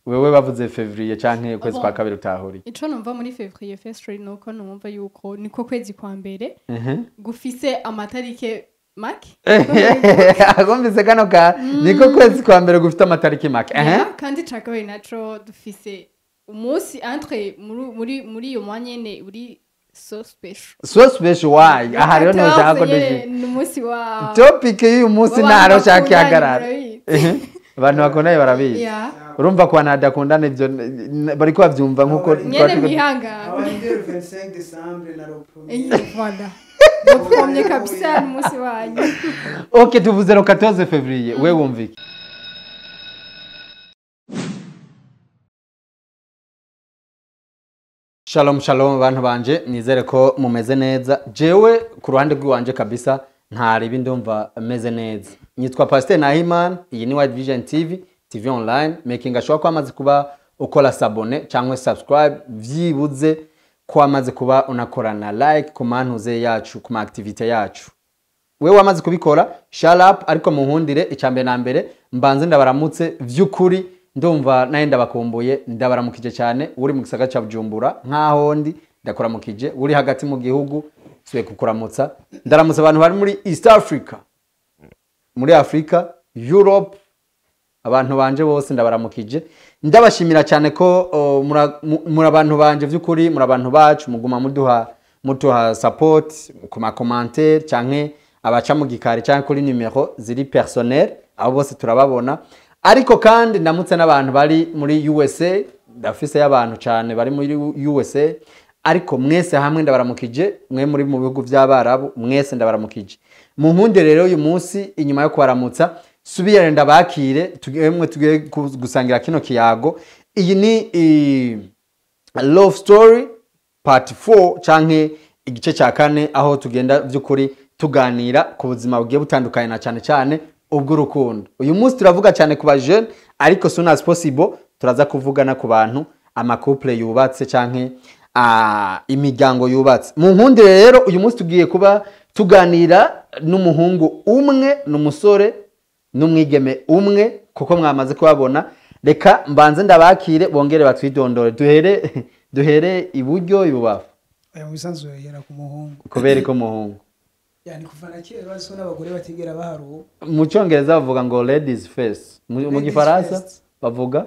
Wewe bavuze février canke ukwezi kwa Bon. kabiri, utahuriye? Ico numva muri février firstly nuko numva yuko niko kwezi kwa mbere gufise amatarike make. Agumvise kano ka niko kwezi kwa mbere gufite amatariki make. Yeah, kandi ica kabiri naco dufise umunsi entre muri iyo mwanya nyene uri so special. So special, why? Aha rero niho ushaka ko nyene dushika. ni umunsi wa Topic y'uyu munsi w'abantu ntaro ushaka bakundanye, ihagarara. murabizi. Abantu bakundanye barabizi. Urumva ko abantu badakundana ivyo bariko bavyumva nkuko Nyene mwihangane. Abandi 25 décembre na le premier. Eh, voilà, le premier kabisa ni umunsi wanyu. Ok, tuvuze le 14 février, we wumva iki? Shalom shalom bantu banje, nizere ko mumeze neza. Jewe ku ruhande rw'iwanje kabisa ntaribi, ndumva meze neza. Nyitwa Pasteur Nahimana, iyi ni White Vision TV, TV online, making sure ko amaze kuba ukora s'abonner cyangwa subscribe, vyibuze ko amaze kuba unakora na like ku mantuze yacu, ku ma activité yacu. Wewe wamaze kubikora, shut up. Ariko munkundire, icambere na mbere mbanze ndabaramutse. Vy'ukuri ndumva naye ndabakumbuye, ndabaramukije cyane. Uri mu gisagara ca Bujumbura nkaho ndi, ndakuramukije. Uri hagati mu gihugu, suye kukuramutsa. Ndaramutsa abantu bari muri East Africa, muri Africa, Europe, abantu banje bose ndabaramukije. Ndabashimira cyane ko muri abantu banje, vy'ukuri muri abantu bacu, muguma muduha support ku ma commentaire canke abaca mu gikari canke kuri numero ziri personnel, abo bose turababona. Ariko kandi ndamutse n'abantu bari muri USA, ndafise y'abantu cyane bari muri USA. Ariko mwese hamwe ndabaramukije. Mwe muri mu bihugu by'Abarabu, mwese ndabaramukije. Mu nkunde rero, uyu munsi inyuma yo kubaramutsa, subire ndabakire tugemwe tugiye gusangira kino kiyago. Iyi ni love story part 4 canke igice cya kane, aho tugenda by'ukuri tuganira ku buzima bugiye butandukanye na cyane cyane ubw'urukundo. Uyu munsi turavuga cyane ku ba jeune, ariko soon as possible turaza kuvugana ku bantu, ama couple yubatse canke imiryango yubatse. Mu nkundire rero, uyu munsi tugiye kuba tuganira n'umuhungu umwe n'umusore n'umwigeme umwe, kuko mwamaze kubabona. Reka mbanze ndabakire bongere batwidondore. Duhere iburyo, ibubafu? Aya, mu bisanzwe yahera ku muhungu. Kubera ko umuhungu? Yani kuva na kera bazi n'abagore batigera baharuwe. Mu cyongereza bavuga ngo "ladies first", mu Ladies gifaransa first. bavuga?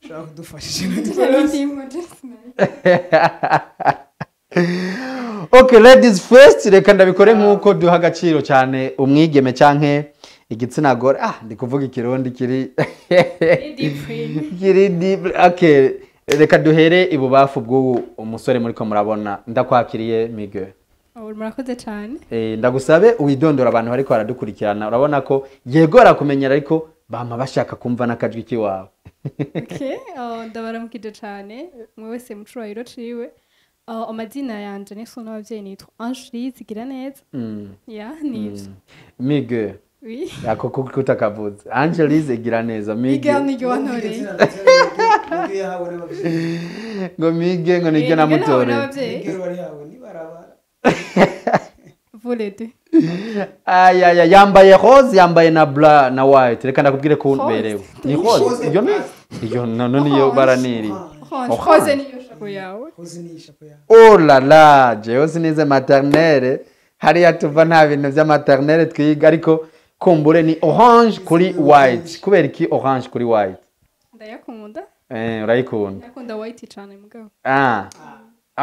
Ushobora kudufasha ikintu? Ndimo just Okay, ladies first. Reka ndabikore nk'uko duha agaciro cyane umwigeme canke igitsina gore. Ah, ndi kuvuga ikirundi kiri deep. Kiri deep. Okay, reka duhere ibubafu bw'ubu umusore muriko murabona. Ndakwakiriye, Miguel. Oh, murakoze cyane. Ndagusabe widondora abantu bariko baradukurikirana. Urabona ko yego barakumenyera, ariko bama bashaka kumva n'akajwi kiwawe. Okay, oh, ndabaramukije cyane mwe wese mu cubahiro ciwe. Oh, amazina yanje niswe n'abavyeyi, nitwa Ange Giraneza. Ya, nivyo. Miguel. Oui. Ako kutakavuze Angelise Giraneza. Miguel Miguel. niryo wantoreye. Nibyo yahawe n'ababyeyi. Ngo Miguel, ngo niryo Eh, niryo nahawe namutoreye. n'abavyeyi. Miguel warihawe nibarabara. Vous les deux. Ayaya, yambaye rose, yambaye na bla na white. Reka ndakubwire ko Rose. uberewe. Ni rose. Rose. Iyo ni iyo none niyo Orange. baraniri. Orange. Orange. Rose niyo chapeau yawe. Rose ni ishapo yawe. Oh la la, jewe sinize maternelle. Hariya tuva nta bintu vya maternelle twiga, ariko kumbure ni orange kuri white. Kubera iki orange kuri white? Ndayakunda. Eh, urayikunda. Ndakunda white cyane mugabo. Ah.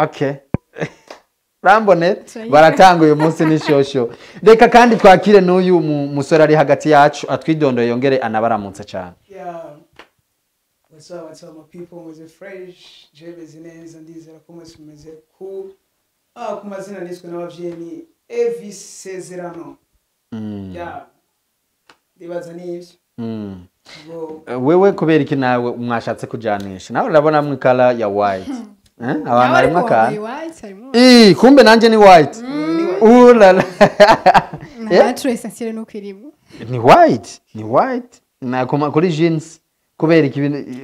Okay. Rambone Turayiga. baratanga uyu munsi n'ishosho. Reka kandi twakire n'uyu musore ari hagati yacu, atwidondoye yongere anabaramutse cyane. Yeah. What's up, what's up, my people? Meze fresh, je meze neza, ndizera ko mwese mumeze cool. Ah, ku mazina niswe n'abavyeyi ni Evis Sezerano. Yeah. Ndibaza n'ivyo. Ubwo Wewe kubera iki nawe mwashatse kujanisha? Nawe urabona mu ikara ya white. Eh? Abantu harimo akantu. White harimo. Ih, kumbe nanje ni white. Ulala. Ntacu essentiel nuko irimo. Ni white, ni white. Na kuma kuri jeans. Kubera iki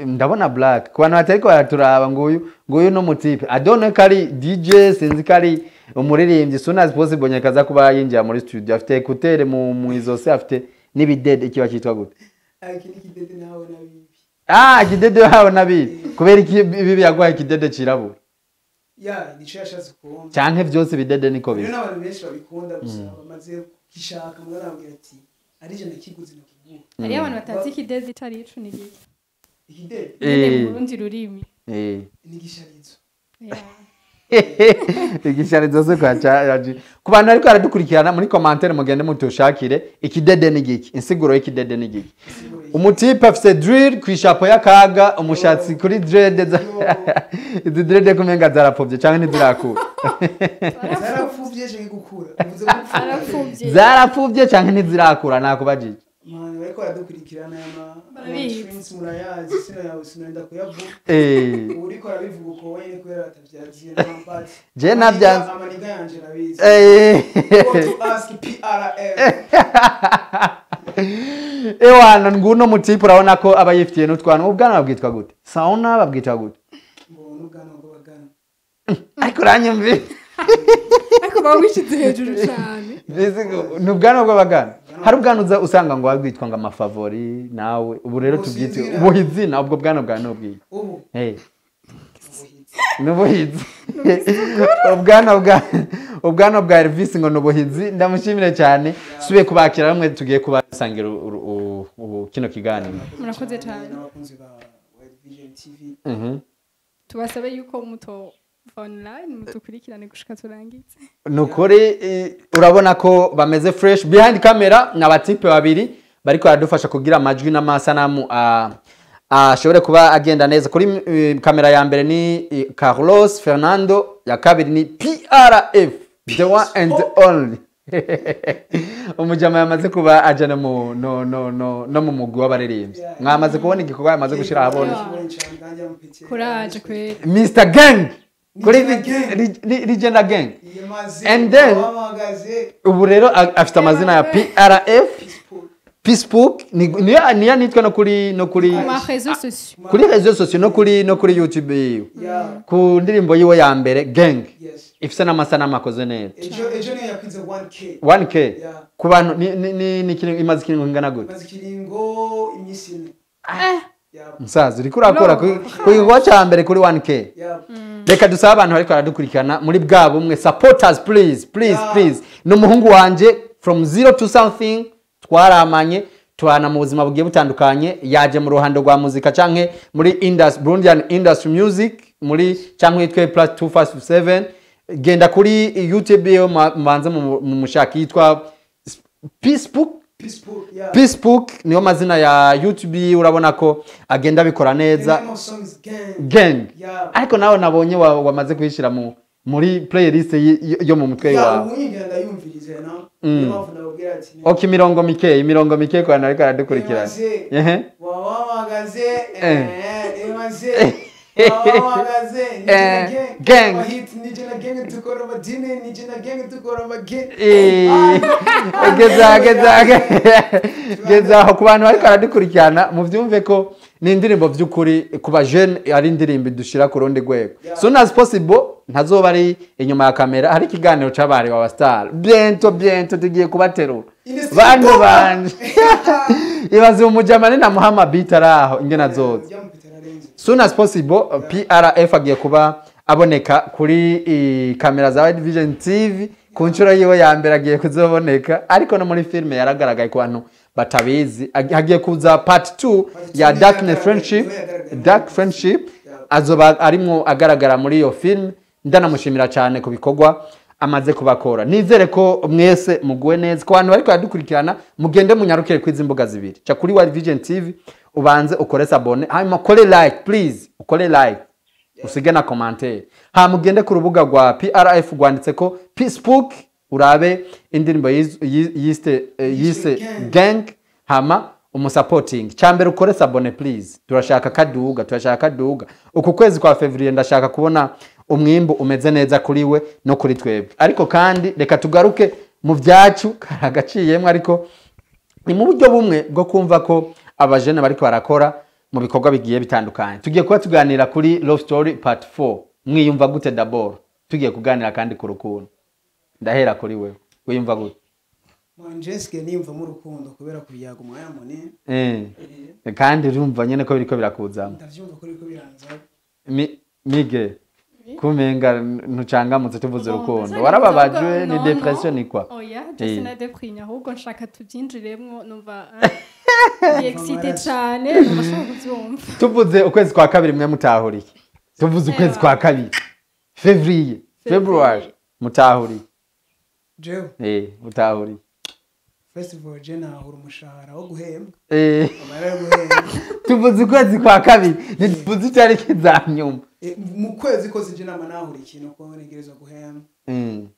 ndabona black? Ku bantu batariko baraturaba, nguyu no mutipe. I don't know ko ari DJ, sinzi ko ari umuririmbyi. Soon as possible nyakaza kuba yinjira muri studio, afite écouteur mu izose, afite n'ibidede, ikiba cyitwa gute? Ah, iki ni kidede nawe nabibi. Ah, ikidede wawe nabizi. Kubera iki ibi yaguhaye ikidede cirabura? Ya, nico yashatse kubona. Canke vyose bidede niko Rero bisa? n'abantu benshi babikunda, gusa bamaze kugishaka, mugabo arababwira ati arije nakiguze nakiguha. Hariyo abantu batazi ikidede ico ari ico, ni igiki? Ikidede Nyene mu rundi rurimi. Ni igisharizo. Yeah. Igisharizo se kwa ku bantu ariko aradukurikirana, muri commentaire mugende mutushakire ikidede ni giki, insiguro y'ikidede ni giki. Umutipe afise drill kw'ishapo y'akaga, umushatsi kuri dread izi dread kumenga zarapfuvye canke ntizirakura? Zarapfuvye canke gukura? Uvuze gupfuba? Arapfuvye. Zarapfuvye canke ntizirakura, nakubajije. Mani, bariko baradukurikirana, aya ma Barabizi. trends murayazi, sino sinenda kuyavuga. Uriko arabivuga uko wenyine kubera atavyaziye n'amabati. Je navyanze. Amaniga yanje arabizi. Go to ask PRF. Ewana, nguno mutipe urabona ko aba yifitiye n'utwana. Ubwanwa babwitwa gute? Sauna babwitwa gute? Ngo n'ubwanwa bw'abagana. Ariko uranyumvira. Ariko baba wishize hejuru cyane. Mbese ngo ni ubwanwa bw'abagana? Hari ubwanwa uza usanga ngo wabwitwa ngo amafavori nawe ubu rero Ubu tubyite sinzi. ubuhizina, ubwo bwanwa bwawe ni ubwiye? Ubu ubuhizi. Ni ubuhizi. Ubwanwa bwa Elvis ngo ni ubuhizi. Ndamushimire cyane, subiye kubakira bamwe tugiye kubasangira kino kiganiro. Murakoze cyane. N'abakunzi ba World Vision TV. Tubasabe yuko muto online mutukurikirane gushika turangize. Ni ukuri, urabona ko bameze fresh. Behind camera ni abatipe babiri bariko baradufasha kugira amajwi n'amasanamu ashobore kuba agenda neza. Kuri kamera ya mbere ni Carlos Fernando, ya kabiri ni PRF, the one and the only. Umujama yamaze kuba aja no mu no no no no mu mugwi w'abaririmbyi. Mwamaze kubona igikorwa yamaze gushira ahabona. Courage kweli. Mr Gang kuri Regina Gang. Regina Gang. And then- Ubu rero afite amazina ya PRF Facebook, niyo nitwa no kuri ku ma réseaux sociaux. Kuri réseaux sociaux no kuri YouTube yiwe, ku ndirimbo yiwe ya mbere Gang, ifise n'amasanamu akoze neza. Ejo niyo yakwize 1K. 1K. Yeah. Ku bantu ni imaze ikiringo kingana gute? Maze ikiringo iminsi 4. Yeah. Musaza, uriko urakora No. ku gikorwa ca mbere kuri 1K. Yeah. Reka dusabe abantu bariko baradukurikirana muri bwa bumwe, supporters, please, please. Yeah. Please, ni umuhungu wanje from zero to something, twaramanye, tubana mu buzima bugiye butandukanye. Yaje mu ruhando rwa muzika canke muri industry, Burundian industry music, muri canke yitwe plus 257. Genda kuri YouTube yo mubanze mu mushaki, yitwa Peacebook. Peaceful. Yeah. Peacebook niyo mazina ya YouTube. Urabona ko agenda abikora The neza. name of song is Gang. Gang. Yeah. Ariko nawe nabonye wamaze kuyishyira muri playlist yo mu mutwe Yeah, wawe. ubu nyine ndayumviriza no. Niyo mpamvu ndababwira ati Ok, imirongo mike ku bantu ariko aradukurikirana. Imaze. Ehe. Wawamagaze. Eh. Imaze. Wawamagaze. Gang. Hit nije na gang tukora madine, nije na gang tukora magin. Geza geza geza aho, ku bantu bariko aradukurikirana muvyumve ko ni indirimbo vy'ukuri ku ba jeune, ari indirimbo idushira ku rundi rwego. Soon as possible ntazoba ari inyuma ya kamera, hari ikiganiro c'abari wa star. Bientôt, bientôt tugiye kubaterura. Bantu banje, ibaze umujamani na Muhammad beat ari aho ingene azoza. Soon as possible PRF agiye kuba aboneka kuri kamera za Wide Vision TV ku nshuro yiwe ya mbere agiye kuzoboneka, ariko no muri filime yaragaragaye. Ku bantu batabizi, hagiye kuza part 2 ya Dark Friendship. Dark Friendship azoba arimwo agaragara muri iyo film. Ndanamushimira cyane ku bikorwa amaze kubakora. Nizere ko mwese muguwe neza. Ku bantu bariko baradukurikirana, mugende munyarukire kuri mbuga zibiri, ca kuri Wide Vision TV, ubanze ukore s'abonner, hanyuma ukore like, please, ukore like, usige na commentaire, hama ugende ku rubuga rwa PRF rwanditse ko Facebook, urabe indirimbo yise Gang, hama umusapoting. Cyambere ukore s'abonner please. Turashaka kaduga, turashaka kaduga. Uku kwezi kwa Fevrier ndashaka kubona umwimbu umeze neza kuri we no kuri twebwe. Ariko kandi reka tugaruke mu byacu karagaciyemwe, ariko ni mu buryo bumwe bwo kumva ko abajene bariko barakora mu bikorwa bigiye bitandukanye. Tugiye kuba tuganira kuri Love Story part 4. Mwiyumva gute d'abord? Tugiye kuganira kandi ku rukundo. Ndahera kuri wewe, wiyumva gute? Manje nsigaye niyumvamo urukundo kubera kubiyaga umwanya munini. Kandi urumva nyene ko biriko birakuzamo? Ndavyumva ko biriko biranza. Mige, kumenga ntucangamutse tuvuze urukundo, warababajwe? Ni dépression, ni quoi? Oya, je sinadeprimye, ahubwo nshaka tubyinjiremwo. Numva ndi excité cane, numva nshaka kuvyumva. Tuvuze ukwezi kwa kabiri, mwe mutahuriye? Tuvuze ukwezi kwa kabiri, février, February, mutahuriye? Jewe? Mutahuriye? First of all, je nahura umushahara wo guhembwa, amahera yo guhembwa. Tuvuze ukwezi kwa kabiri, ntituvuze itariki za nyuma. Mu kwezi kose je nama nahura ikintu ko ntegerezwa guhembwa.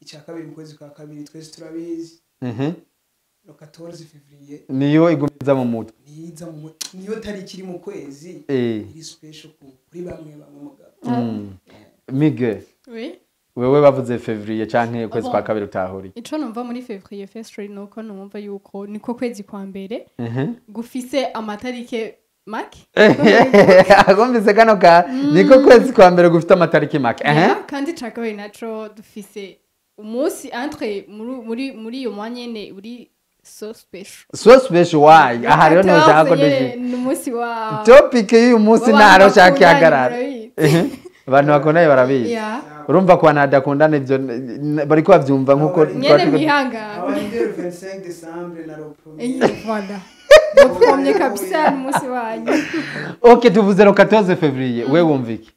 Icya kabiri, mu kwezi kwa kabiri twese turabizi, le 14 février. Niyo igumiza mu mutwe? Niza mu niyo tariki iri mu kwezi iri special kuri bamwe bamwe mugabo. Mige, Oui. wewe bavuze février canke ukwezi Bon. kwa kabiri, utahuriye? Ico numva muri février firstly nuko numva yuko niko kwezi kwa mbere gufise amatarike make. Agumvise kano ka niko kwezi kwa mbere gufite amatariki make. Yeah, kandi ica kabiri naco dufise umunsi entre muri iyo mwanya nyene uri so special. So special why? Aha rero niho ushaka ko nyene dushika. Ni umunsi wa Topic y'uyu munsi w'abantu ntaro ushaka bakundanye, ihagarara. murabizi. Abantu bakundanye barabizi. Urumva ko abantu badakundana ivyo bariko bavyumva nkuko Nyene mwihangane. Abarindira 25 décembre na le premier. Voilà, le premier kabisa ni umunsi wanyu. Ok, tuvuze le 14 février, we wumva iki?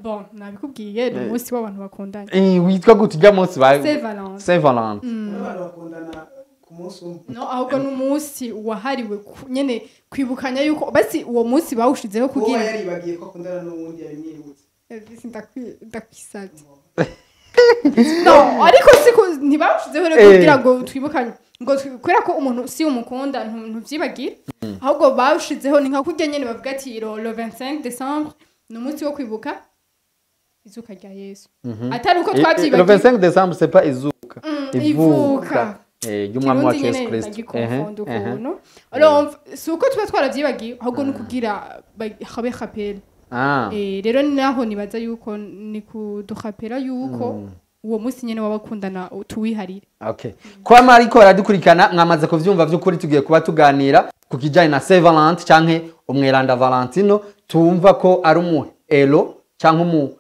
Bon, nabikubwiye, ni umunsi w'abantu bakundanye. Witwa gute ujya munsi ba Saint Valentin. Saint Valentin. Abantu bakundana ku munsi umwe? No, ahubwo ni umunsi wahariwe nyene kwibukanya yuko basi uwo munsi bawushizeho kuba kugira yaribagiye ko akundana n'uwundi yabimwibutsa. Elvis, ndakwisabye. No, ariko siko ntibawushizeho rero kugira ngo twibukanye ngo kubera ko umuntu si umukunda ntuvyibagira, ahubwo bawushizeho ni nka kurya nyene bavuga ati le 25 décembre ni umunsi wo kwibuka izuka rya Yesu, atari uko Le twavyibagiye. 25 décembre, c'est pas izuka? Ivuka. Ry'umwami wacu Kirundi Yesu nyene Kristo. ndagikonfonda ukuntu. Alors, si uko tuba twaravyibagiye, ahubwo ni ukugira habe rappel. Rero naho nibaza yuko ni kuduhapera yuko uwo munsi nyene w'abakundana tuwiharire. Okay. Kwa mariko baradukurikirana, mwamaze kuvyumva, vy'ukuri tugiye kuba tuganira ku kijanye na Saint Valentin canke umweranda Valentino, tumva ko ari umu elo canke umu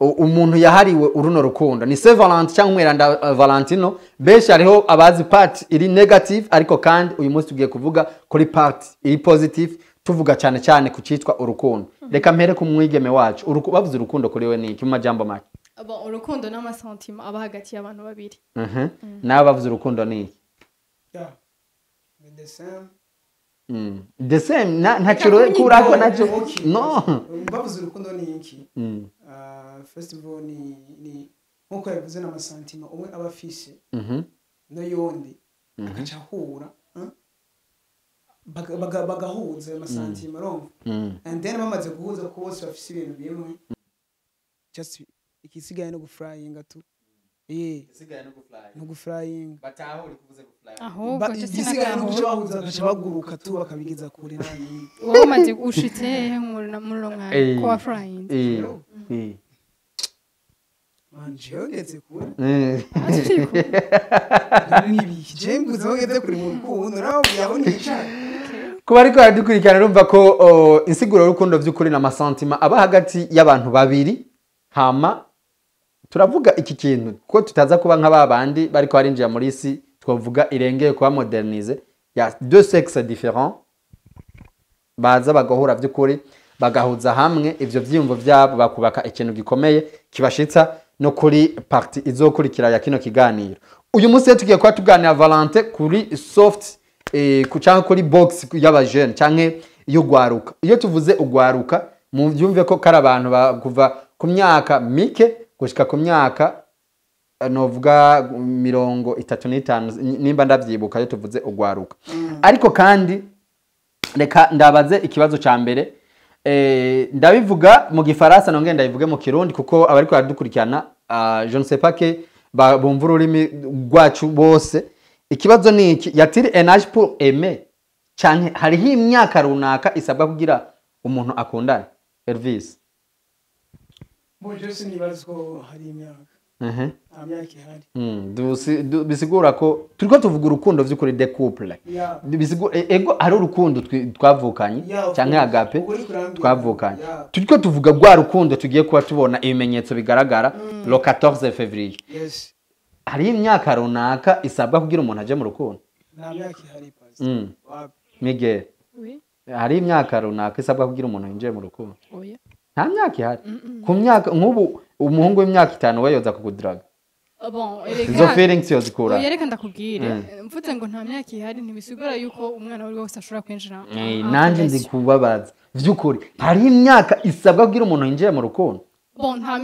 umuntu yahariwe uruno rukundo ni Saint Valentin cyangwa umweranda Valentino. Benshi hariho abazi part iri negative, ariko kandi uyu munsi tugiye kuvuga kuri part iri positive, tuvuga cyane cyane ku cyitwa urukundo. Reka mpere ku mwigeme wacu. Bavuze urukundo, kuri we ni iki mu majambo make? Bon, urukundo n'ama sentiments aba hagati y'abantu babiri. Nawe, bavuze urukundo ni iki? Yeah. The same. The same ntacyo Reka kurako kunyigana. nacyo. Okay. No. Bavuze urukundo ni iki? First of all, ni nkuko yabivuze, n'ama sentiments umwe aba afise n'uyundi agaca ahura, bagahuza ayo ma sentiments, urumva? And then bamaze guhuza ko bose bafise ibintu bimwe, just ikisigaye no guflyinga tu, no guflyinga. Ahubwo je Igisigaye no guca sinatahura. bahuza, bagaca baguruka tu, bakabigeza kure nta n'imwe. Wowe umaze ushitse hehe muri uno mwanya ko wa flying? Man, jewe ngeze kure. Eh. N'ibiki, jewe mvuze aho ngeze kure mu rukundo, nawe aho nicara. Kuba ariko baradukurikirana, urumva ko insiguro y'urukundo by'ukuri ni ama sentiments aba hagati y'abantu babiri. Hama turavuga iki kintu ko tutaza kuba nka ba bandi bariko barinjira muri isi twavuga irengeye kuba modernisée ya deux sexes différents, baza bagahura by'ukuri, bagahuza hamwe ivyo vyiyumvo vyabo, bakubaka ikintu gikomeye kibashitsa no kuri partie izokurikira ya kino kiganiro. Uyu munsi rero tugiye kuba tuganira Valentin kuri soft canke kuri box y'abajene canke y'ugwaruka. Iyo tuvuze ugwaruka, muvyumve ko kari abantu kuva ku myaka mike gushika ku myaka novuga 35, nimba ndavyibuka, iyo tuvuze ugwaruka. Ariko kandi reka ndabaze ikibazo ca mbere. Ndabivuga mu gifaransa nongere ndabivuge mu kirundi, kuko abariko baradukurikirana, je ne sais pas que bumva ururimi rwacu bose. Ikibazo ni iki: y a-t-il un âge pour aimer, canke hariho imyaka runaka isabwa kugira umuntu akundane? Elvis. Bon, je sinibaza ko hari imyaka. Nta myaka ihari. Bisigura ko turiko tuvuga urukundo vy'ukuri de couple. Bisigura ego hari urukundo twavukanye canke agape twavukanye. Turiko tuvuga rwa rukundo tugiye kuba tubona ibimenyetso bigaragara le 14 février. Yes. Hari imyaka runaka isabwa kugira umuntu aje mu rukundo. Nta myaka ihari pastor. Miguel. Oui. Hari imyaka runaka isabwa kugira umuntu yinjiye mu rukundo. Oya. Nta myaka ihari. Ku myaka nk'ubu umuhungu w'imyaka 5 we yoza kukudraga. Bon, izo feelings yozikura. Oya reka ndakubwire. Mvuze ngo nta myaka ihari ntibisigura yuko umwana wari wese ashobora kwinjira. Nanje ndi kubabaza. Vy'ukuri hari imyaka isabwa kugira umuntu yinjiye mu rukundo. Bon, nta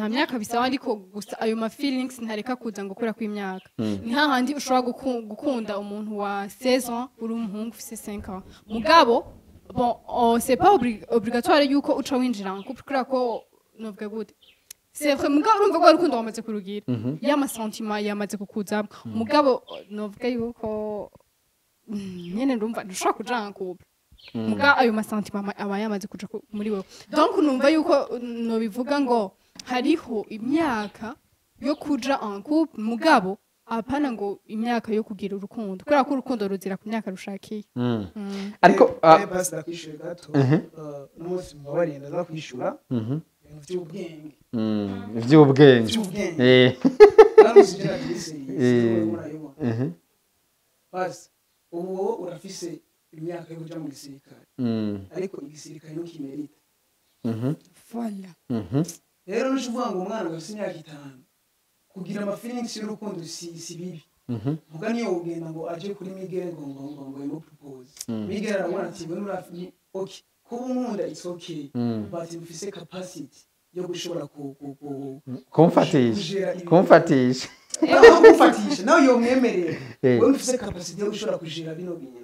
myaka bisaba ariko gusa ayo ma feelings ntareka kuza ngo kura kw'imyaka. Ni hahandi ushobora gukunda umuntu wa 16 ans uri umuhungu ufise 5 ans. Mugabo bon, c'est pas obligatoire yuko uca winjira en couple kubera ko novuga gute. C'est vrai mugabo urumva ko urukundo wamaze kurugira. Y'ama sentiment yamaze kukuzamo. Mugabo novuga yuko nyene ndumva ntushobora kuja en couple. Muga ayo ma sentiment aba yamaze kuja muri wewe. Donc numva yuko no bivuga ngo hariho imyaka yo kuja en couple mugabo apana ngo imyaka yo kugira urukundo. Kubera ko urukundo ruzira ku myaka rushakiye. Ariko pastor kwishura gato n'umunsi mbabarenda za kwishura. Vy'ubwenge. Vy'ubwenge. Bas ubu urafise imyaka yo kuja mu gisirikare. Ariko igisirikare no kimerita. Voilà. Rero nushuvuga ngo umwana afise imyaka 5 kugira ama feelings y'urukundo si bibi. Muga niyo ugenda ngo aje kuri Miguel ngo ngo propose. Miguel arabona ati we nurafi okay. Kuba unkunda it's okay. But mfise capacity yo gushobora kumfatisha. Kumfatisha nawe yomwemerera. Wewe mfise capacity yo gushobora kujera bino bintu.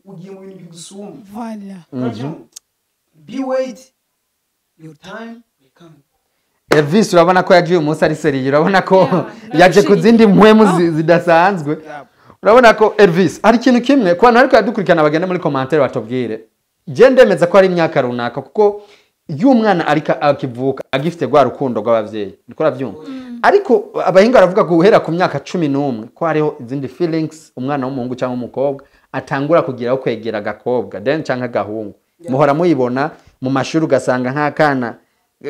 Ugiye mu bintu bigusumba. Voilà. Be wait your time will come. Elvis urabona ko yagiye umunsi ari seriye, urabona ko yaje kuzindi mpwemu zidasanzwe. Urabona ko Elvis hari ikintu kimwe ku bantu ariko yadukurikirana bagenda muri commentaire batubwire. Je ndemeza ko ari imyaka runaka kuko iyo umwana ariko akivuka agifite rwa rukundo rw'abavyeyi niko ravyumva. Ariko abahinga baravuga ko guhera ku myaka 11 ko hariho izindi feelings umwana w'umuhungu cyangwa umukobwa atangura kugiraho kwegera agakobwa then canke agahungu. Muhora muyibona mu mashuri ugasanga nk'akana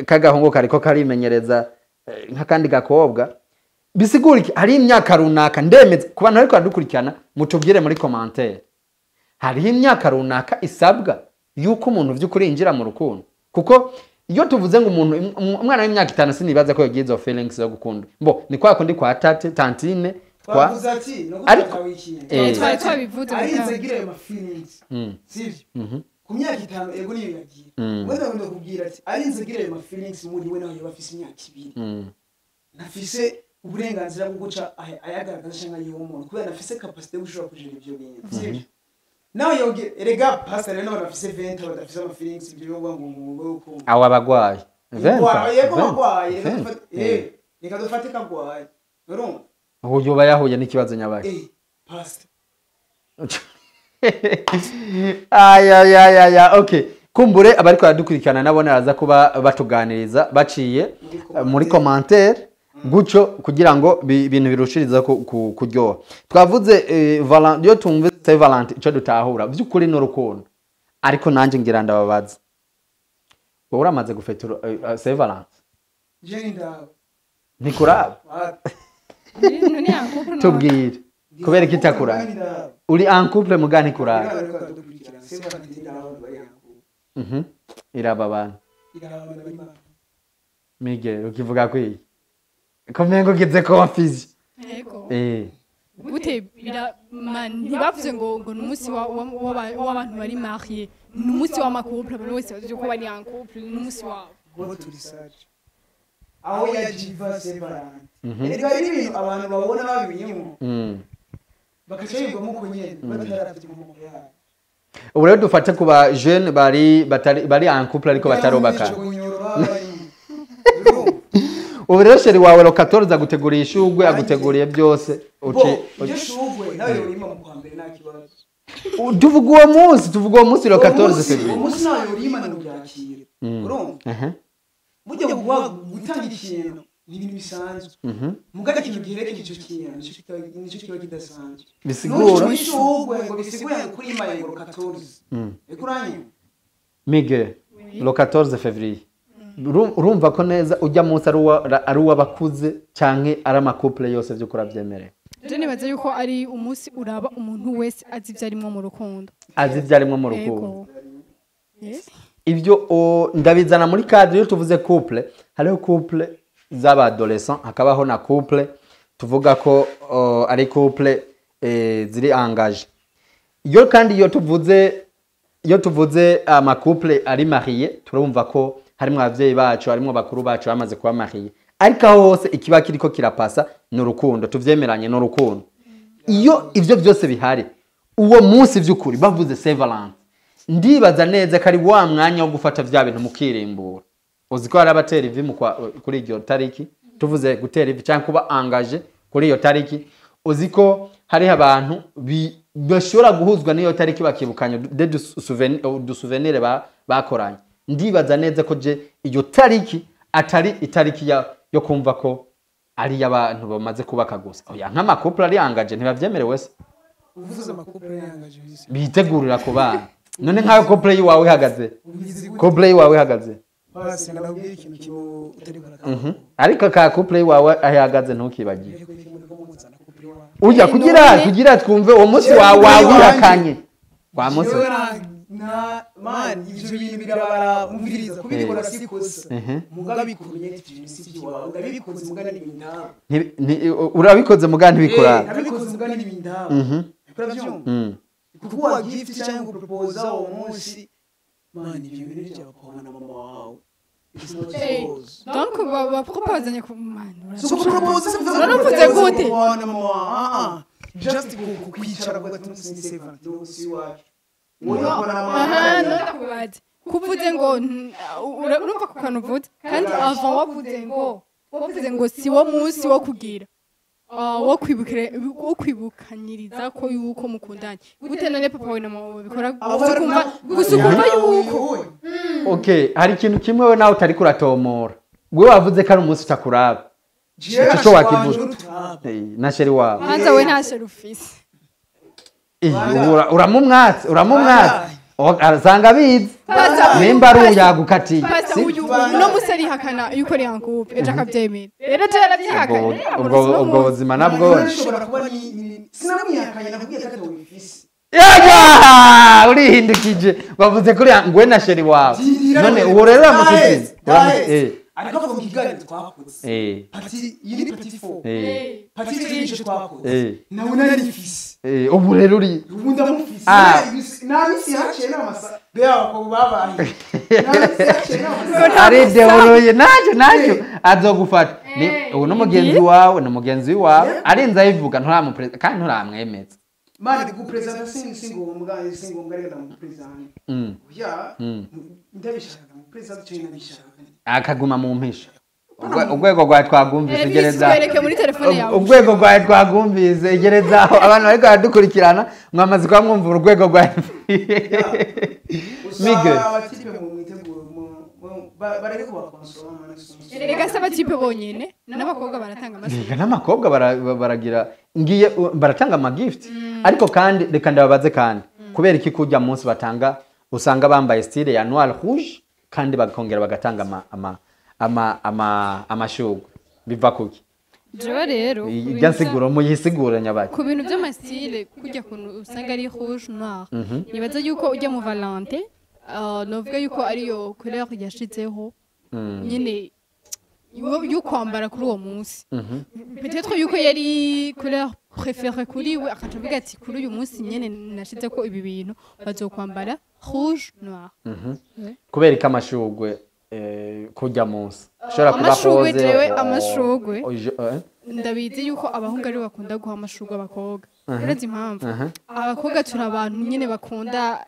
k'agahungu kariko karimenyereza nk'akandi gakobwa. Bisigura iki? Hari imyaka runaka ndemeza ku bantu ariko badukurikirana mutubwire muri commentaire. Hari imyaka runaka isabwa yuko umuntu vy'ukuri yinjira mu rukundo. Kuko iyo tuvuze ngo umuntu umwana w'imyaka 5 sinibaza ko yagiye izo feelings zo gukunda. Mbo ni kwa kundi kwa tate tantine kwa twavuze ati no gutaka wikinye. Twari twabivuze arinze agira ayo ma feelings. Sivyo? Ku myaka 5 ego niyo yagira. Wenda ngomba kubwira ati arinze agira ayo ma feelings muri we naho yabafise imyaka 2. Nafise uburenganzira bwo guca ayagaragaza cyangwa yiwo umuntu kubera nafise capacity yo gushobora kujera ivyo bintu. Sivyo? Nawe yoge erega pastor rero nafise 20 badafise ama feelings ibyo ngo ngo ngo awa bagwaye 20 yego bagwaye reka dufate kagwaye urumva ubu yoba yahuye n'ikibazo nyabaye pastor aya okay kumbure abariko baradukurikirana nabo naraza kuba batuganiriza baciye muri commentaire gucyo kugira ngo ibintu birushiriza kuryoha. Twavuze iyo tumve Saint Valentin ico dutahura by'ukuri n'urukundo. Ariko nanje ngira ndababaza. Wowe uramaze gufetura Saint Valentin? Je ndawe. Ntikuraba? Tubwire. Kubera iki itakura? Uri en couple muga ntikuraba. Iraba abantu. Miguel ukivuga kwiye. Komengo kize confuse. Yego. Gute ntibavuze ngo numunsi w'abantu bari marié, numunsi w'ama couple abantu bose bazi ko bari en couple, numunsi wabo. Go to research. Aho yajiva Saint Valentin. Erega ari ibintu abantu babona babimenyemo. Bakaca yumva ko nyene batarafite inkomoko yayo. Ubu rero dufate ku ba jeune bari bari en couple ariko batarubaka. Ubu rero chéri wawe lo 14 aguteguriye ishugwe aguteguriye byose. Uce shugwe nawe urima mu kwa mbere nta kibazo. Tuvuga uwo munsi lo 14 février. Umunsi nawe urima no byakira. Urumva? Mujye gutanga ikintu Ni ibintu bisanzwe. Mugaga ikintu giherekeje ico kintu nico kiba kidasanzwe. Bisigura N'ishurwe ngo bisigure kuri mayengo 14. Ekuranye. Miguel, le 14 février. Urumva ko neza ujya munsi ari uw'abakuze canke ari ama couple yose vy'ukuri avyemerewe? Je nibaza yuko ari umunsi uraba umuntu wese azi ivyo arimwo mu rukundo. Azi ivyo arimwo mu rukundo. Yego. Yes. Ibyo ndabizana muri cadre iyo tuvuze couple, hariho couple z'aba adolescent, hakabaho na couple tuvuga ko ari couple ziri engagé. Iyo kandi iyo tuvuze ama couple ari marié, turumva ko harimo abavyeyi bacu, harimo bakuru bacu bamaze kuba marié, ariko aho hose ikiba kiriko kirapasa ni urukundo, tuvyemeranye n'urukundo. Iyo ivyo byose bihari, uwo munsi vy'ukuri bavuze Saint Valentin, ndibaza neza ko ari wa mwanya wo gufata vya bintu mukirimbura. Uzi ko hari abatera ivi kuri iryo tariki, tuvuze gutera ivi cyangwa kuba engagé kuri iyo tariki. Uzi ko hariho abantu bashobora guhuzwa n'iyo tariki bakibukanya du souvenir bakoranye. Ndibaza neza ko je iyo tariki atari itariki yo kumva ko ari iy'abantu bamaze kubaka gusa. Oya, nk'ama couple ari engagé ntibavyemerewe se? Uvuze ama couple yangaje bise. Bitegurira ku bana. None nk'ayo couple yiwawe ihagaze? Ubizi gute? Couple yiwawe ihagaze? Basi ndabwira ikintu kimwe utari kurakora. Ariko ka couple yiwawe aho ihagaze ntukibagire. Ariko kimwe ko muzana couple wawe. Ujya kugira kugira twumve uwo munsi wawe wawihakanye wa munsi. Jewe na man, ivyo bintu birabara, umviriza, kubikora si kosa. Mugabe bikumye ivyo bintu si iwawe, ndabikoze mugana n'ibindaba. Urabikoze muga ntibikora. Nabikoze mugana n'ibindaba. Uravyumva? Kukuha gift cyangwa gupropoza uwo munsi, man, ivyo bintu by'abakobwa na mama wawe. It's not yours. Donc bapropozanye ku man. So kupropose si kuvuga Uravuze gute? mama wawe na mama wawe. Ah ah. Just kwicara kuvuga ati umunsi ni Saint Valentin, umunsi wacu. Wowe ukora na mama Aha. wawe. None ndakubaza, kuvuze ngo urumva ku kantu uvuze, kandi avant wavuze ngo si wo munsi wo kugira wo kwibukira, wo kwibukanyiriza ko yuko mukundanye. Gute none papa wawe na mama wawe babikora gusa ukumva yuko Okay, hari ikintu kimwe we nawe utari kuratomora. We wavuze ko ari umunsi utakuraba. Ico cyo wakivuze. Na chéri wawe. Hanze we nta chéri ufise. Uramumwatse, uramumwatse. Arasanga abizi. Pasa- Nimba ari uyagukatiye. Pasa uyu uno musi arihakana yuko ari en couple, ejo akabyemera. Rero je yarabyihakanye. Ubwo buzima nabwo. Nshobora kuba ni sinamwihakanye, nakubwiye ko atawifise. Yaga! Urihindukije. Wavuze kuri ngwe na chéri wawe. None uwo rero uramusize. Ariko avuga mu kiganiro twakoze. Partie iyi ni partie 4. Partie 3 nico twakoze. Nawe narifise. Ubu rero uri Ubu ndamufise. Nta misi haciye n'amasa. Be abakobwa babaye. Nta misi haciye n'amasa. Aridewuruye nacyo azogufata. Ni ubu n'umugenzi wawe, ni umugenzi wawe arinze ayivuga, nturamuperezida kandi nturamwemeza. Mani gupresenta singombwa, singombwa, reka ndamupresenta. Ya, ndabishaka ndamupresenta cyane, ndabishaka. Akaguma mu mpisha. Urwego rwawe twagumvise, gereza. Twereke muri telefone yawe. Urwego rwawe twagumvise, gereza aho. Abantu bariko baradukurikirana, mwamaze kuba mwumva urwego rwa Miguel. Usaba abatipe mu mwiteguro bareke kubakonsoma. Erega se aba type bonyene, n'abakobwa baratanga amashuri. Reka n'abakobwa baragira ngiye baratanga ama gift. Ariko kandi reka ndababaze kandi, kubera iki kujya munsi batanga usanga bambaye style ya noir rouge kandi bakongera bagatanga ama amashurwe? Biva kuki? Jewe rero ku bintu Ijya nsiguro muyisigure nyabaki. Ku bintu by'ama style, kujya kuntu usanga ari rouge noir, nibaza yuko ujya mu Valentin, novuga yuko ariyo couleur yashizeho nyine yo kwambara kuri uwo munsi. Peut-être yuko yari couleur préférée kuri we, akaca avuga ati kuri uyu munsi nyene nashize ko ibi bintu bazokwambara rouge noir. Kubera ko amashurwe kujya munsi ushobora kuba Amashurwe rose, jewe amashurwe oh, ndabizi yuko abahungu aribo bakunda guha amashurwe abakobwa. Urazi impamvu? Abakobwa turi abantu nyine bakunda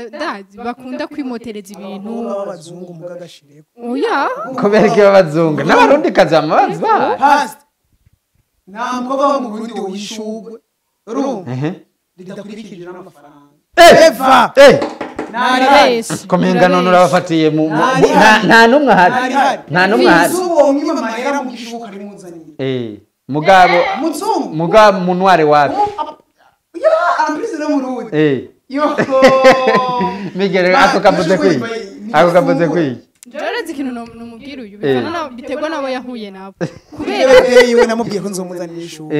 ndazi bakunda kwimotereza ibintu. B'abazungu mugagashireko. Oya. Kubera ko abazungu n'abarundi kazi amabazi ba Past nta mukobwa wo mu Burundi woyishugwe, urumva, ridakurikije n'amafaranga. Eva. Urabesha. Komenga none urabafatiye mu Ntari nta numwe ahari. Ntari hari. Nta numwe ahari. Umuzungu nyuma amahera mu gishuka rimuzaniye. Mugabo Muzungu. Mugabo munware wapi? Ya, amprise no murundi. Yo. Miguel, ako kavuze kwiki? Ako kavuze kwiki? Njoreze ikintu nomubwira uyu bivana biterwa n'abo yahuye nabo kubera Kubera iwe namubwiye ko nzomuzanira ishuka.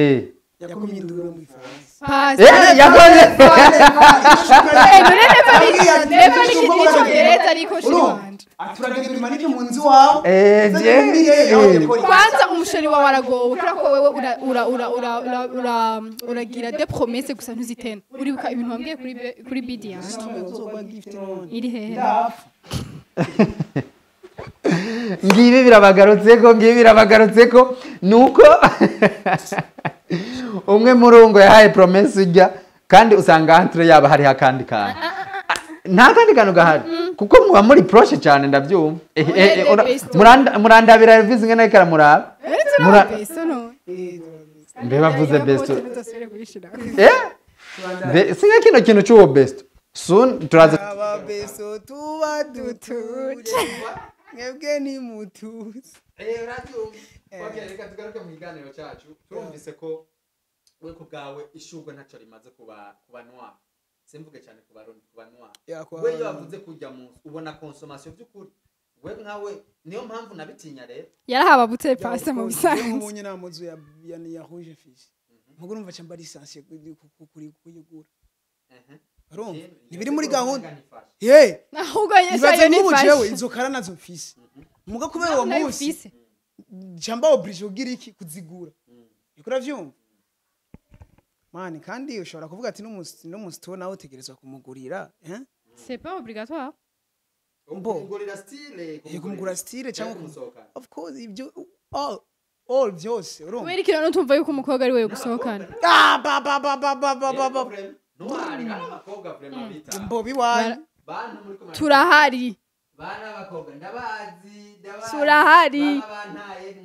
Yakomye induru mu Ifaransa. Pasi. Yakoze. None neva ni icyongereza ariko shiri wanje. Turagenda urimanike mu nzu wawe. Je. Kwanza umusheri wawe aragowe kubera ko wewe ura ura ura ura ura ura uragira des promesses gusa ntuzitena. Uribuka ibintu wambwiye kuri bidi yanje iri hehe? Ngibi birabagarutseko, ngibi birabagarutseko, nuko umwe murungo yahaye promesse ujya, kandi usanga entre yaba hariho akandi kantu. Nta kandi kantu gahari kuko muba muri proche cyane, ndabyumva. Besto. Murandabira Elvis ngene ariko aramuraba. Besto no. Mbe bavuze besto. Singa kino kintu cy'uwo besto soon turaza. Ababeso tuba dutuje, mwebwe ni mutuze. Okay, reka tugaruke mu kiganiro cyacu. Turumvise ko we ku bwawe ishurwe ntacyo rimaze kuba noir, simvuge cyane ku Barundi, kuba noir. We iyo bavuze kujya mu ubona consommation by'ukuri, we nkawe niyo mpamvu nabitinya rero. Yarahababutse pasi mu bisanzwe. Nkubonye nta muzu ya rouge fils, nkuko urumva ca mba lisansiye kuri kuyigura, urumva ntibiri muri gahunda ye. Ahubwo Ibaze yesayo nk'ubu jewe nifashe. izo kara nazo mfise, muga kubera uwo Nayo munsi mfise. ca mba obligé kugira iki, kuzigura. Niko uravyumva mani, kandi ushobora kuvuga ati n'umusito nawe utegerezwa kumugurira, eh? C'est pas obligatoire. Mbo. Kumugurira style. Kumugura style cyangwa kumusohokana. Of course, ibyo all byose, urumva. Kubera ikintu nutumva yuko umukobwa ari we gusohokana. Ah, ba ba ba ba ba ba ba ba. Ntwari hari abakobwa vraiment bita Mbobi wanyu. Bantu muri kumwe. Turahari. Bana abakobwa ndabazi, ndabazi. Turahari. Baba bantaye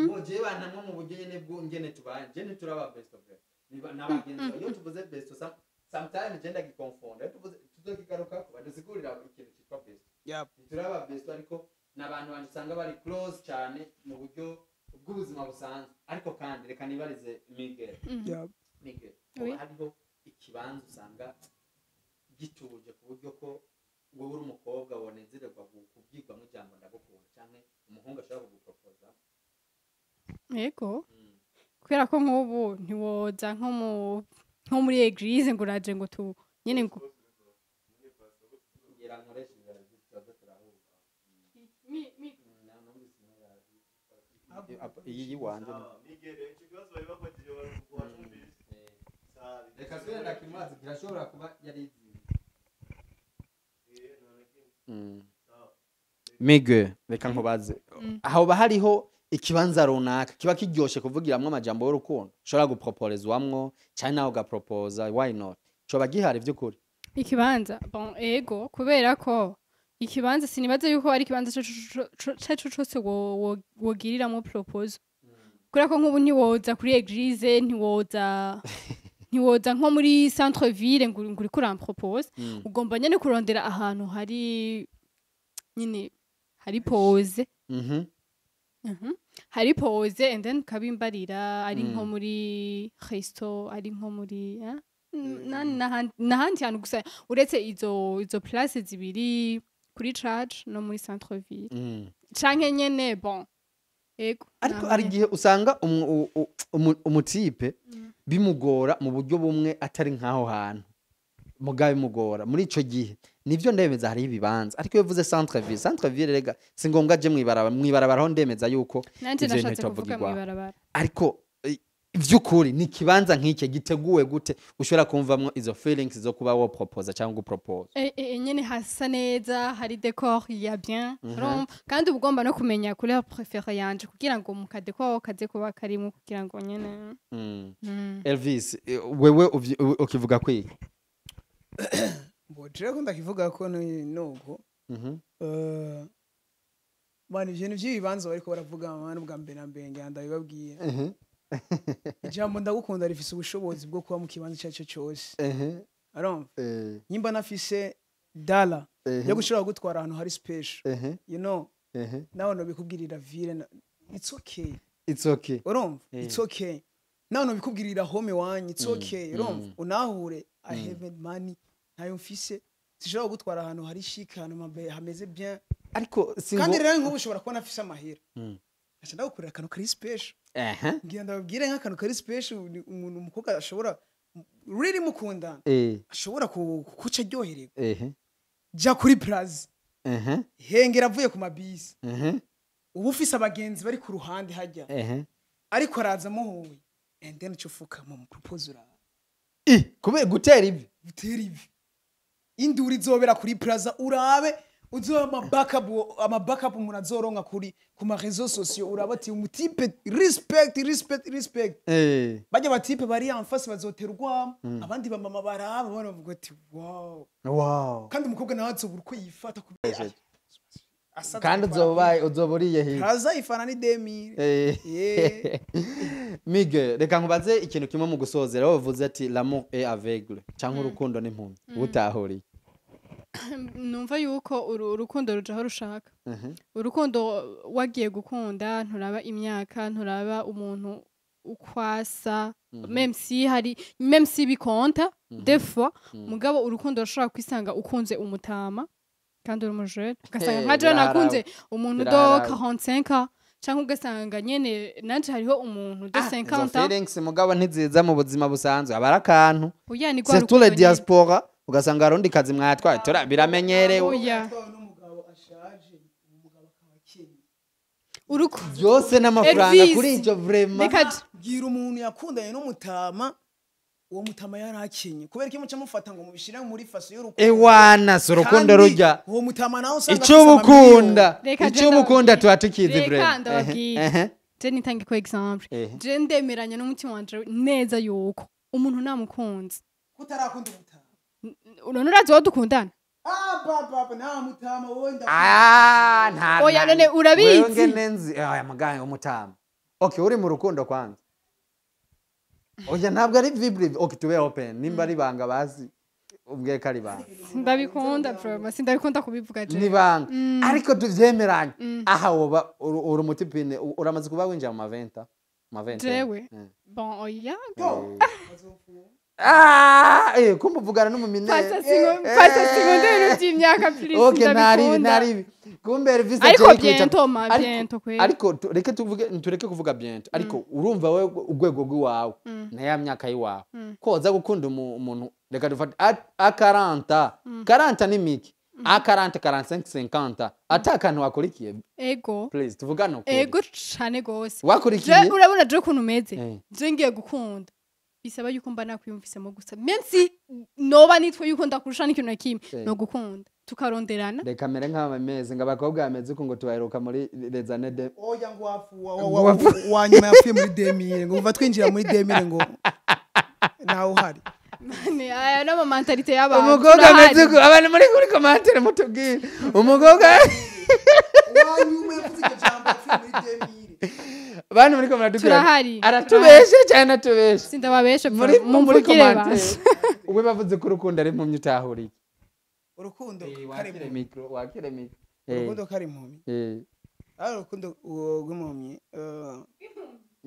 mu je bantamwe mu buryo nyene bw'ingene tubanye, je ntituraba best of friend. Niba n'abagenzi, iyo tuvuze best, sometimes je ndagikonfonda. Iyo tuvuze tuzokigaruka ko badusigurira ikintu cyitwa best. Ntituraba best, ariko ni abantu banje usanga bari close cyane mu buryo bw'ubuzima busanzwe. Ariko kandi reka nibarize Miguel. Miguel, Oui. hoba hariho ikibanza usanga gituje ku buryo ko wowe uri umukobwa wonezererwa kubwirwamo ijambo "ndagukunda", cyangwa umuhungu ashobora kugupropoza? Yego, kubera ko nk'ubu ntiwoza nko muri église ngo uraje ngo tu nyene ngo Ngira nkoresha inzara tuza turahura. Iyi yiwanje reka twenda ndakimazi, kirashobora kuba yari. Miguel, reka nkubaze, hoba hariho ikibanza runaka kiba kiryoshe kuvugiramwo amajambo y'urukundo, ushobora guproporezwamwo cyane nawe ugapropoza? Why not? Coba gihari vy'ukuri? Ikibanza, bon, ego, kubera ko ikibanza sinibaza yuko ari ikibanza caco cose wogiriramwo propose, kubera ko nk'ubu ntiwoza kuri église, ntiwoza nko muri centre ville ngo uriko urampropose. Ugomba nyene kurondera ahantu hari nyene hari pose. Hari pose and then ukabimbarira, ari nko muri resto, ari nko muri eh? N'ahandi hantu gusa uretse izo place zibiri, kuri church no muri centre ville, canke nyene, bon, ego. Ariko naho hari nyene. igihe usanga umutipe bimugora mu buryo bumwe atari nk'aho hantu, mugabo bimugora muri ico gihe. Nivyo, ndemeza hariho ibibanza, ariko iyo uvuze centre ville, centre ville rega si ngombwa aje mwibarabara, aho ndemeza yuko Nanje ivyo bintu nashatse kuvuga bitavugirwa. mw'ibarabara. Ariko vy'ukuri ni ikibanza nk'iki giteguwe gute ushobora kumvamwo izo feelings zo kuba wo proposa cyangwa guproposa? Nyene hasa neza, hari décor ya bien, urumva? Kandi uba ugomba no kumenya couleur préférée yanje kugira ngo mu kadécor kaze kuba karimo, kugira ngo nyene Elvis, wewe ukivuga kwiki? Mbo jewe ko ndakivuga ko nuko bana ibintu by'ibibanza bariko baravuga mwana, ubwa mbere na mbere ngira ndabibabwiye, ijambo "ndagukunda" rifise ubushobozi bwo kuba mu kibanza icyo ari cyo cyose, urumva? Nyimba nafise dollar yo gushobora gutwara ahantu hari special, nawe nobikubwirira vire it's okay. It's okay. Urumva, it's okay. Nawe nobikubwirira home wanyu, it's okay. Urumva, unahure I have money, ntayo mfise, sishobora gutwara ahantu hari chic, ahantu hameze bien. Ariko singo Kandi rero nk'ubu ushobora kubona afise amahera, ngaca ndagukorera akantu kari special. Ngira ndababwire nk'akantu kari special, ni umuntu, umukobwa ashobora really mukundana, ashobora kuca aryohererwa. Jya kuri Plaza, hengera avuye ku mabisi, uba ufise abagenzi bari ku ruhande hajya, ariko araza muhuye, and then uca ufukama mu propose, urabe. I kubera gutera ivi. Utera ivi, induru izobera kuri Plaza, urabe uzoba ama backup umuntu azoronka kuri ku ma réseaux sociaux, urabe ati umutipe respect, respect, respect. Bajya batipe bari en face bazotera urwamo, abandi bamama baraba bana bavuga ati wow. Wow. Kandi umukobwa nawe azobura uko yifata kubera Kandi uzoba uriye hirya. Plaza ifana ni 2000. Yeah. Mige, reka nkubaze ikintu kimwe mu gusozera. Wowe uvuze ati l'amour est aveugle cyangwa urukundo n'impumyi, utahuriye? Numva yuko urukundo ruja aho rushaka. Urukundo wagiye gukunda nturaba imyaka, nturaba umuntu ukwasa, même si hari, même si bikonta des fois, mugabo urukundo rushobora kwisanga ukunze umutama kandi uri umujene, ugasanga nka jewe nakunze umuntu do Biraharawe. 45 ans, canke ugasanga nyene nanje hariho umuntu de Izo 50 ans. feelings mugabo ntiziza mu buzima busanzwe, aba ari akantu. Oya, ni rwa Surtout les rukundo nyene. diaspora, ugasanga arundi kazi mwatwaye tora biramenyerewe. Oya. Yatwawe n'umugabo ashaje, umugabo akaba akennye. Uruku Byose n'amafaranga. Elvis. Kuri icyo vraiment. Reka Bwira umuntu yakundanye n'umutama, uwo mutama yari akenye, kubera ko muca mufata ngo mubishire muri façon y'urukundo. Ewana, si urukundo. Kandi Rujya uwo mutama nawe usanga icyo afise ubukunda. Reka Icyo je ubukunda ndababwire. tuba tukizi Reka vraiment. ndababwire. Je nitange ko exemple. Je ndemeranya n'umutima wanje neza yuko umuntu namukunze, Kutarakunda umutama. None urazi wowe dukundana? Ah, papa, nta mutama wowe Ah, nta Oya, none urabizi? Wewe ngene nzi aya muganga umutama. Okay, uri mu rukundo kwanza. Oya, ntabwo ari vibre. Okay, tube open, nimba ari banga bazi ubwiye ko ari banga. Sindabikunda vraiment, sindabikunda kubivuga je. Ni banga, ariko tuvyemeranye aha, woba uri umutipine, uramaze kuba winjira mu maventa, maventa. Jewe? Bon, oya. Ah, kumva uvugana n'umumine. Pasa singo, pasa sinkunda ibintu by'imyaka, please. Okay, ntari Sindabikunda. ntari kumbe Elvis Ariko agiye kwica- bientôt ma bientôt kweli. Ariko reke tuvuge, tureke kuvuga bientôt, ariko urumva wewe urwego rw'iwawe na ya myaka y'iwawe ko waza gukunda umuntu, reka dufate a 40, 40 ni miki, a 40, 45, 50, ata akantu wakurikiye? Ego. Please, tuvugane ukuri. Ego cane gose. Wakurikiye? Je urabona je ukuntu umeze, je ngiye gukunda bisaba yuko mba nakwiyumvisemo gusa, même si noba nitwe yuko ndakurusha n'ikintu na kimwe, no gukunda tukaronderana. Reka mere nk'abameze ngo abakobwa bameze uku ngo tubaheruka muri les années de Oya, ngo wafu wa nyuma yapfuye muri 2000, ngo uva twinjira muri 2000 ngo ntawe uhari. Mane, aya n'ama mentalité y'abantu. Umukobwa Turahari. ameze uku, abantu muri kuri commentaire mutubwire umukobwa Wa nyuma yavuze iryo jambo yapfuye muri 2000. Bantu muri commentaire, Turahari. aratubeshe cyane, atubeshe. Sindababeshe. Muri Mumvugire commentaire basi. Ubwo bavuze ko urukundo ari impumyi, utahuriye? Urukundo kari Wakire impumyi. micro, wakire micro. Urukundo kari impumyi. Ari urukundo rw'impumyi,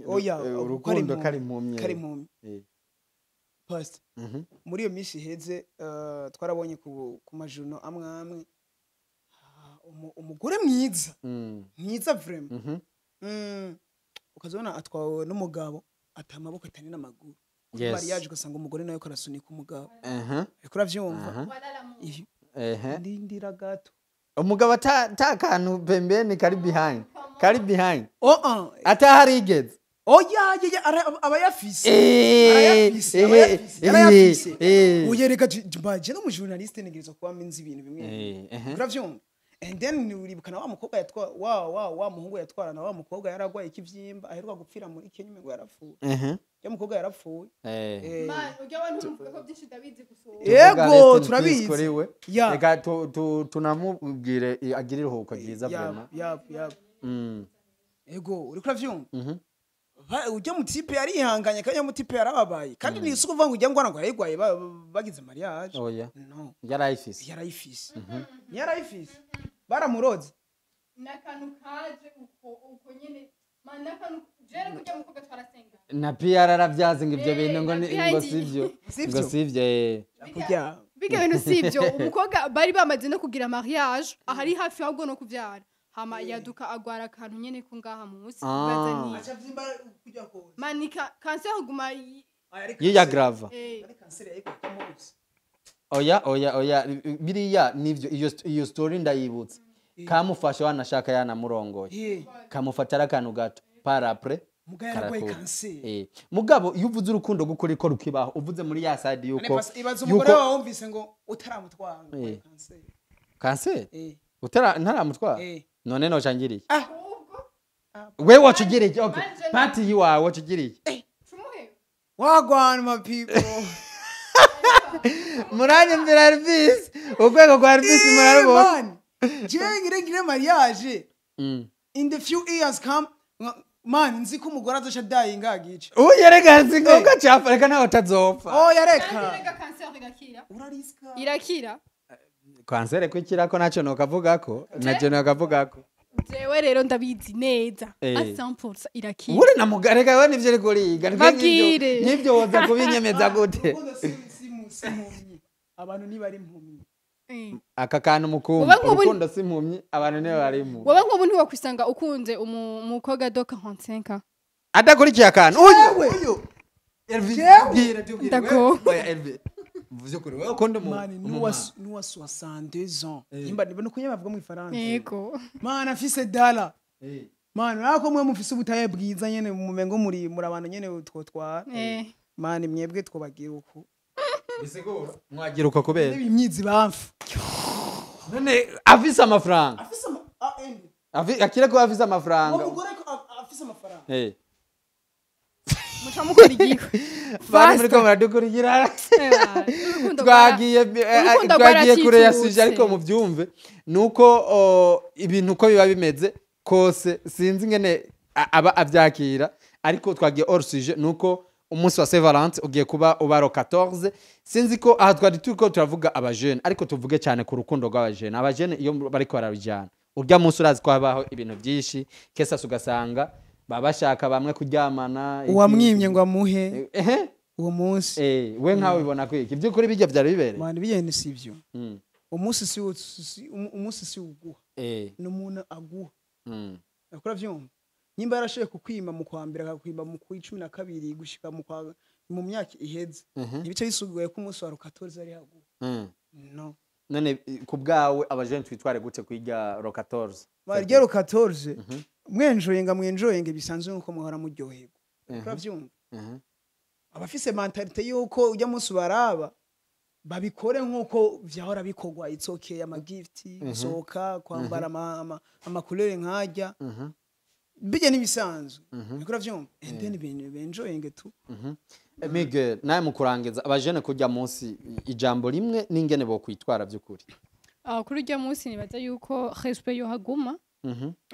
oya. Urukundo kari impumyi. Kari impumyi. Pastor, muri iyo minsi iheze, twarabonye ku majuno amwe amwe, umugore mwiza, mwiza vraiment, ukazabona atwawe n'umugabo ata amaboko atani n'amaguru. Kuri mariage ugasanga umugore nawe ko arasunika umugabo. Ariko uravyumva. Ndindira gato. Umugabo ata kantu pembeni kari behind, kari behind, oh ah. ataharigeze. Oya, ya aba yafise, arayafise, aba yafise, arayafise. Oya, reka mbaje no mu journaliste ntegerezwa kuba nzi ibintu bimwe. Uravyumva, and then uribuka na wa mukobwa yatwa wa muhungu yatwarana wa mukobwa yaragwaye ikivyimba, aheruka gupfira muri Kenya, umengo yarapfuye. Ya mukobwa yarapfuye. Man, ujya abantu muvuga ko byinshi ndabizi gusumba. Yego, Tuvuga rest in turabizi. peace kuri we. Ya. Reka tunamubwire agire iruhuko ryiza Ya. vraiment. Ya. Ego, uriko uravyumva. Ujya mu type yarihanganye, kandi mu type yarababaye, kandi ni isuku uvuga ngo ujya ngwana ngo yarayigwaye bagize mariage. Oya. No. Yarayifise. Yarayifise, yarayifise, baramuroze. N'akantu kaje uko uko nyene man, n'akantu jere kujya mukobwa twarasenga. Na PR aravyazi ngo ivyo Eh, bintu ngo na ni ngo PR sivyo. Sivyo. Ngo sivyo. Kujya Biga bintu sivyo. Umukobwa bari bamaze no kugira mariage, ahari hafi ahubwo no kuvyara, hama yaduka agwara akantu nyene ko ngaha munsi. Ah. Bazaniye aca vyimba kujya koza. Manika kanseri kuguma Yiyagrava. Ari kanseri yayikuyemo gusa. Oya, oya, oya, biriya nivyo. Iyo story ndayibutse. Kamufashe wanashaka yanamurongoye. Kamufata ari akantu gato par après. Muga yararwaye karakura. kanseri. Mugabo iyo uvuze urukundo gukuri ko rukibaho, uvuze muri ya side yuko Ibaza umugore wawe wumvise ngo utaramutwara ngo Eh. kanseri. Kanseri. Eh. Utara ntaramutwara. Eh. None noca ngiriye Ah. Ahubwo we wacugiriye, okay. Manje Party yiwawe wacugiriye. Cumuhe. Wagwan my people. Muranyumvira Elvis, urwego rwa Elvis murarubona. Man, jewe ngire mariage in the few years come, man, nzi ko umugore azoca dying agice. Uyu reka si ngombwa cyapfa, reka nawe utazopfa. Oh, Kandi yareka. rega kanseri irakira. Urariska. Irakira. Kansere kwikira ko ntacyo nokavugako, ntacyo nokavugako. Jewe rero ndabizi neza. Eh. A 100% irakira. Uri na mugareka we nivyo ariko uriga. Babwire. Nivyo woza kubinyemeza gute? Urukundo si impumyi, abantu ntibari impumyi. Eh. Aka kantu mukumva. Wowe nk'ubu- Urukundo si impumyi, abantu nibo bari impumyi. Wowe nk'ubu ntiwakwisanga ukunze umukobwa do 45 ans? Adakurikiye akantu uyu uyu Elvis, Jewe. bwira, tubwire. Ndago. Oya Elvis, mvuze ukuri, wewe ukunda Man, umumama. nuwa 62 ans, nimba niba nuko nyine bavuga mu Ifaransa. Yego. Man, afise dala. Eh. Man, urabona ko mwe mufise ubutaye bwiza nyene, mumengo muri abantu nyene twotwara. Eh. Man, mwebwe twobagira uku. Bisigura mwagira uko kubera N'ibimyizi bamfa. None afise amafaranga? Afise ama ah, endi. Akire ko afise Uwo amafaranga. mugore ko afise amafaranga. Eh. Muca mukora igikwe. Bari muri ko muradukurikira. Urukundo Twagiye urukundo twagiye kure ya rwaratitutse. sujet, ariko mubyumve nuko ibintu uko biba bimeze kose, sinzi ingene aba abyakira, ariko twagiye hors sujet. Nuko umunsi wa Saint Valentin ugiye kuba uba le 14. Sinzi ko aha twari turiko turavuga abajene, ariko tuvuge cyane ku rukundo rw'abajene. Abajene iyo bariko barabijyana urya munsi, urazi ko habaho ibintu byinshi kesasi, ugasanga baba bashaka bamwe kuryamana Uwamwimye ngo amuhe ehe uwo munsi. Eh, we nkawe ubibona kwiki by'ukuri bijya byari bibereye? Man, bijyanye si ibyo. Umunsi si umunsi si uguha. Ni umuntu aguha. Akora vyumva nimba yarashoboye kukwima mu kwa mbere, akakwima mu kwa 12 gushika mu kwa mu myaka iheze, ibice bisuguye ko umunsi wa le 14 ari haguha. No. None ku bwawe abajene twitware gute kwiga le 14? Barya le 14, mwenjoyinga, mwenjoyinga bisanzwe nkuko muhora muryoherwa. Akora vyumva abafise mentalité yuko ujya munsi baraba babikore nkuko vyahora bikorwa, it's okay, ama gift, gusohoka, kwambara ama couleur nkajya bijya nibisanzwe, niko vyumva, and then ibintu benjoyinge tu. Miguel, nawe mu kurangiza, abajene kujya munsi, ijambo rimwe n'ingene bo kwitwara by'ukuri. Ah, kuri ujya munsi nibaza yuko respect yohaguma.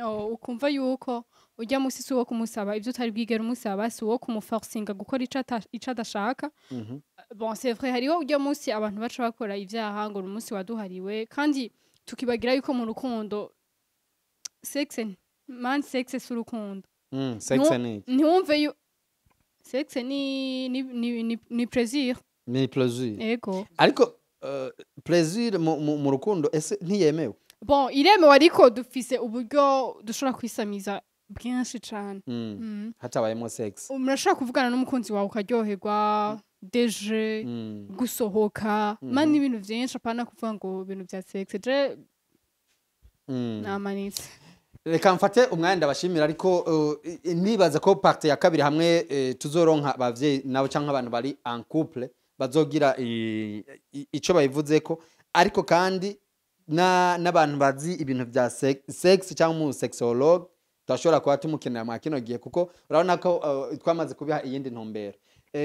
Oh, ukumva yuko ujya munsi si uwo kumusaba ibyo utari bwigere umusaba, si uwo kumuforcinga gukora ico adashaka. Bon, c'est vrai, hariho ujya munsi abantu baca bakora ivyaha ngo ni umunsi waduhariwe, kandi tukibagira yuko mu rukundo sexe, man, sexe si urukundo. Sexe ni iki? Ntiwumve yu sexe ni plaisir. Ni plaisir. Ego. Ariko plaisir mu rukundo ese ntiyemewe? Bon, iremewe, ariko dufise uburyo dushobora kwisamiza bwinshi cane. Hatabayemo sexe. Murashobora kuvugana n'umukunzi wawe ukaryoherwa deje, gusohoka man, n'ibintu vyinshi, apana kuvuga ngo ibintu vya sexe je namanitse. Reka mfate umwanya ndabashimira, ariko nibaza ko partie ya kabiri hamwe tuzoronka abavyeyi nabo canke abantu bari en couple bazogira ico bayivuzeko, ariko kandi n'abantu bazi ibintu vya sexe cyangwa umu sexologue turashobora kuba tumukenera mwa kino gihe, kuko urabona ko twamaze kubiha iyindi ntumbero.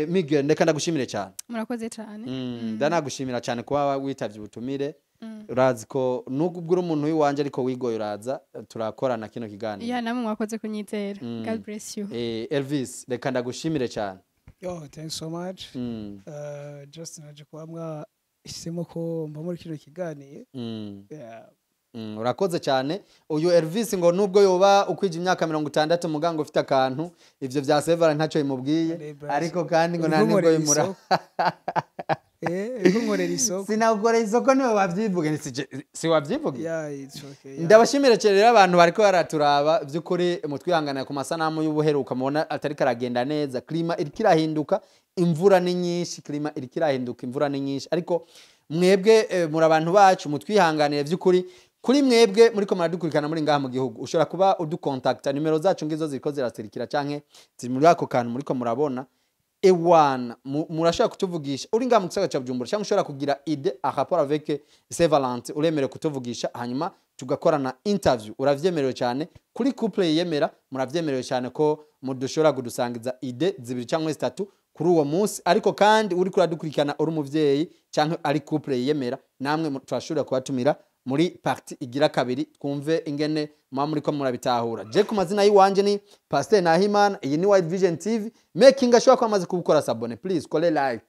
Miguel, ndeka ndagushimire cyane. Murakoze cane. Ndanagushimira cyane kuba witavye ubutumire. Urazi ko nubwo uri umuntu w'iwanje, ariko wigoye uraza turakorana kino kiganiro. Ya, namwe mwakoze kunyizera. God bless you. Elvis, reka ndagushimire cyane. Yo, thanks so much. Just naje kuba mwahisemo ko mba muri kino kiganiro. Yeah. Urakoze cyane. Uyu Elvis ngo nubwo yoba ukwije imyaka 60, mugango ufite akantu, ivyo vya Sevara ntacyo bimubwiye. Lebras. Ariko kandi ngo nta nibwo Uriko bimura isoko. Uriko nkorera isoko. Sinagukorera isoko, niwe wavyivuge, si wavyivuge. Yeah, it's okay. Yeah. Ndabashimire cyane rero abantu bariko baraturaba. By'ukuri mutwihanganira ku masanamu y'ubuheruka mubona atari karagenda neza. Climat iriko irahinduka, imvura ni nyinshi. Climat iriko irahinduka, imvura ni nyinshi, ariko mwebwe muri abantu bacu, mutwihanganire by'ukuri. Kuri mwebwe muriko muradukurikirana muri ngaha mu gihugu, ushobora kuba udukontakta, nimero zacu ngizo ziriko zirasirikira canke ziri muri ako kantu muriko murabona. Ewana, murashobora kutuvugisha uri ngaha mu gisagara ca Bujumbura, cyangwa ushobora kugira idée en rapport avec Saint Valentin, uremerewe kutuvugisha, hanyuma tugakorana interview. Uravyemerewe cyane. Kuri couple yiyemera, muravyemerewe cyane ko mudushobora kudusangiza idées zibiri cyangwa zitatu kuri uwo munsi. Ariko kandi uri kuradukurikirana uri umuvyeyi cyangwa ari couple yiyemera, namwe turashobora kubatumira muri partie igira kabiri, twumve ingene muba muriko murabitahura. Je ku mazina y'iwanje ni Pasteur Nahimana, iyi ni White Vision TV. Making ashobora kuba amaze kubukora s'abonner, please ukore like,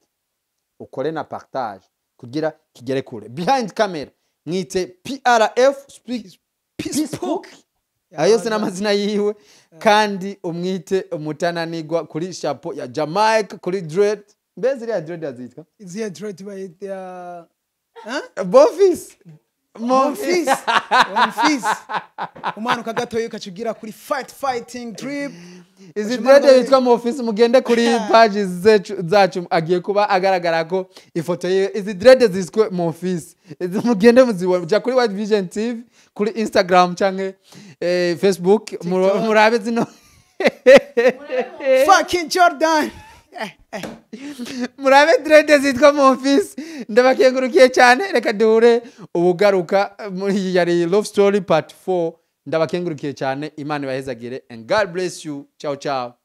ukore na partage kugira kigere kure. Behind camera mwite PRF Speak Peace Book, ayo yose n'amazina yiwe. Kandi umwite umutananigwa kuri chapeau ya Jamaica, kuri dread. Mbese iriya dread azitwa Iziya dread bayita Bonfils. Monfils. Monfils. Umanuka gatoya ukacugira kuri fighting drip. Izi dread yitwa Monfils, mugende kuri page zacu agiye kuba agaragara ko ifoto ye. Izi dread ziswe Monfils, izi mugende muziwe, ja kuri White Vision TV kuri Instagram canke Facebook, murabe zino. Fucking Jordan. Murabe dread zitwa Monfils. Ndabakengurukiye cyane, reka duhure ubugaruka muri iyi yari Love Story part 4. Ndabakengurukiye cyane, Imana ibahezagire and God bless you. Ciao ciao.